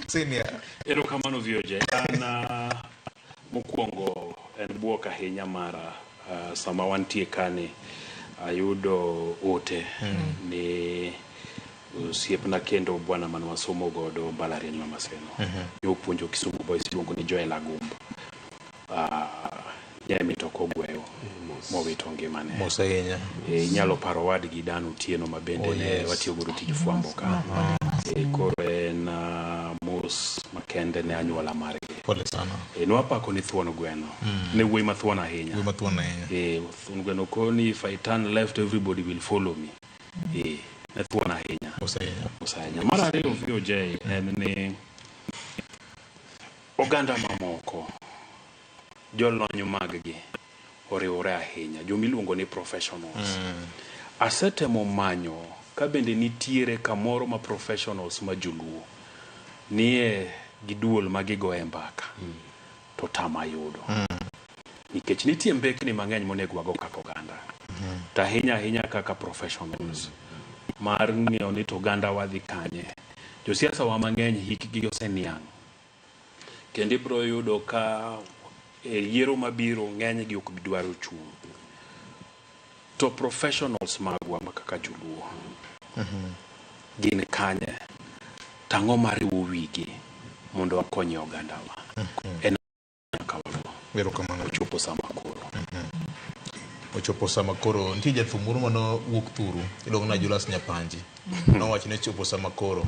Senior. Erokamano VOJ. An mokwongo en buok ahinya mara sama wantie kani ayudo ote ni osiepna kendo bwana mane wasomo godo mbalariany ma Maseno yopuonjo Kisumu Boys iluongo ni Joel Agumbo nyemi to kogweyo mowito ngimane. Mos ahinya. Inyalo paro wadgi Dan Otieno ma bende ne watiyo godo tij fwambo ka. Koro en mos makende ne anyuola margi. Pole sana. Nwapako ni thuon gweno. Ne wuoyi mathuon ahinya. Wuoyi mathuon ahinya. Thuon gweno koni if I turn left everybody will follow me. Ne thuon ahinya. Mos ahinya. Mos ahinya. Mar ariyo VOJ en ni oganda mamoko jolony maggi oriwore ahinya, jomiluongo ni professionals. Asetemo manyo ka bende nitiere kamoro ma professionals ma joluo nie gi duol ma gigoye mbaka to tama yudo. Nikech nitie mbekni mang'eny monego wago kaka oganda. To ahinya ahinya kaka professionals mar ng'eyo ni to oganda wadhi kanye. Josiasa wa mang'eny hikgi oseniang'. Kendo ibiro yudo ka e yiero mabiro ng'eny gi ok bi dwaro chung'. To professionals magwa ma kaka joluo gin kanye? Tang'o mariwo wigi mondo wakonye ogandawa? En nyaka wago. Erokamano. Ochopo sama koro. Ochopo sama koro nitie jathum moro manowuok thuru iluongo ni Julius Nyapanji. Nowacho ni ochopo sama koro.